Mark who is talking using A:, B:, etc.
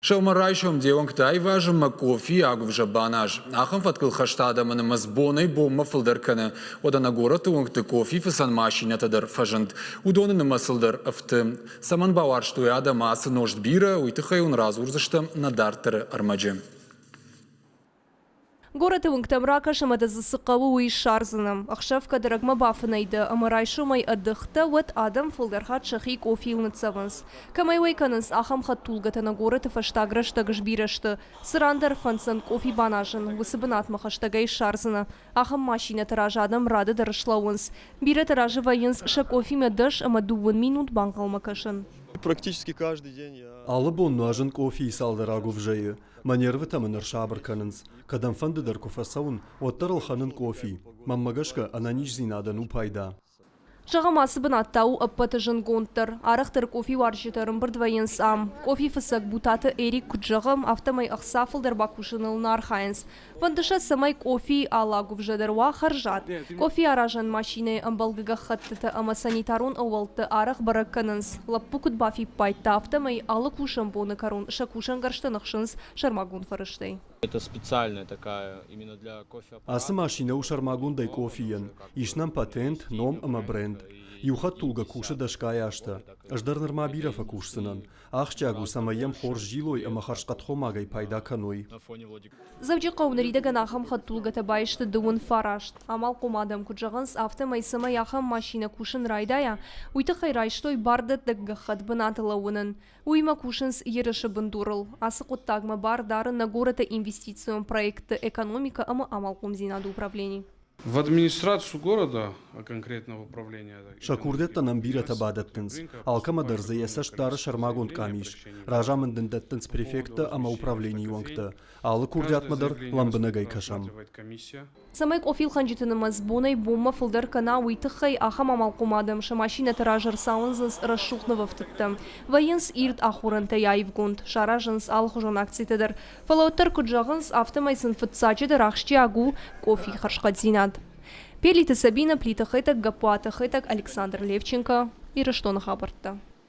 A: Сӕумӕрайсом де уӕнгтӕ айвазынмӕ къофийы агуывзӕ баназ. Ахӕм фӕткыл хӕст адӕмы нымӕц бонӕй-бонмӕ фылдӕр кӕны. Уӕдӕ нӕ горӕты уынгты къофифыцӕн машинӕтӕ дӕр фӕзынд. Уыдоны нымӕцыл дӕр ӕфты. Цӕмӕн бауарзтой адӕм ацы нозт бирӕ, уый тыххӕй уын радзурдзыстӕм нӕ дарддӕры ӕрмӕджы.
B: Горӕты уынгтӕм ракӕс ӕмӕ дӕ дзы цы хъӕуы, уый ссардзынӕ. Ӕхсӕв кӕд ӕрӕгмӕ бафынӕй дӕ ӕмӕ райсомӕй ӕдых дӕ, уӕд адӕм фылдӕр хатт сӕхи къофийыл ныццӕвынц. Кӕмӕй уӕй кӕнынц, ахӕм хӕдтулгӕтӕ нӕ горӕты фӕстаг рӕстӕг сбирӕ сты. Цы ран дӕр фӕнддзӕн къофи баназын, уыцы бынатмӕ хӕстӕгӕй ссардзынӕ. Ахӕм машинӕты раз адӕм рады дӕр слӕууынц. Бирӕтӕ разы вӕййынц сӕ къофимӕ дӕс ӕмӕ дыууын минут банхъӕлмӕ кӕсын.
C: Практически каждый день я...
D: Алы бон нуазын къофийы цалдӕр агуывзӕйы. Мӕ нервытӕ мын ӕрсабыр кӕнынц. Кӕдӕмфӕнды дӕр куы фӕцӕуын, уӕддӕр ӕлхӕнын къофи. Мӕнмӕ гӕсгӕ, ӕнӕниздзинадӕн у пайда.
B: Зӕгъӕм, ацы бынат та у ӕппӕты зындгонддӕр. Арӕхдӕр къофиуарзджытӕ ӕрӕмбырд вӕййынц ам. Къофифыцӕг Бутаты Эрик куыд зӕгъы, афтӕмӕй ӕхца фылдӕр бакусыныл нӕ архайынц. Фӕнды сӕ, цӕмӕй къофийы алы агуывзӕ дӕр уа хӕрзад. Къофиаразӕн машинӕйы ӕмбӕлгӕ гӕххӕттытӕ ӕмӕ санитарон ӕууӕлттӕ арӕх бӕрӕг кӕнынц. Лӕппу куыд бафиппайдта, афтӕмӕй алы кусӕн боны кӕрон сӕ кусӕнгӕрзтӕ ныхсынц сӕрмагонд фӕрӕзтӕй.
D: Ацы машинӕ у сӕрмагондӕй къофийӕн. Ис нӕм патент, ном ӕмӕ бренд. Иу хӕдтулгӕ кусы дӕсгай азтӕ. Ӕз дӕр нырма бирӕ фӕкусдзынӕн. Ахсджиаг у, цӕмӕй йӕм хорз зилой ӕмӕ хӕрзхъӕдхомагӕй пайда кӕной.
B: Дзӕуджыхъӕуы ныридӕгӕн ахӕм хӕдтулгӕтӕ баисты дыууын фараст. Амалхъом адӕм куыд зӕгъынц, афтӕмӕй цӕмӕй ахӕм машинӕ кусын райдайа, уый тыххӕй райстой бардӕттӕг гӕххӕтт бынаты лӕууынӕн. Уыимӕ кусынц ерысы бындурыл. Ацы хъуыддагмӕ бар дары нӕ горӕты инвестицион проектты экономикӕ ӕмӕ амалхъомдзинады управлени.
E: В администрацию города, а конкретно в управление.
D: Сӕ курдиӕттӕ нӕм бирӕтӕ бадӕттынц. Алкӕмӕ дӕр дзы йӕ цӕст дары сӕрмагонд къамис. Разамынд ын дӕттынц префекттӕ ӕмӕ управленийы уӕнгтӕ. Алы курдиатмӕ дӕр лӕмбынӕгӕй кӕсӕм.
B: Цӕмӕй къофилхӕнджыты нымӕц бонӕй-бонмӕ фылдӕр кӕна, уый тыххӕй ахӕм амалхъом адӕм сӕ машинӕты раз ӕрцауындзынц рӕсугъд нывӕфтыдтӕ. Вӕййынц ирд ахорӕнтӕй аивгонд, саразынц алыхуызон акцитӕ дӕр. Фӕлӕ уӕддӕр куыд зӕгъынц, афтӕмӕй сын фыццаджыдӕр ахсджиаг у къофийы хӕрзхъӕддзинад. Пелиты Сабинӕ, Плиты Хетӕг, Гаппуаты Хетӕг, Александр Левченко, Ирыстоны хабӕрттӕ.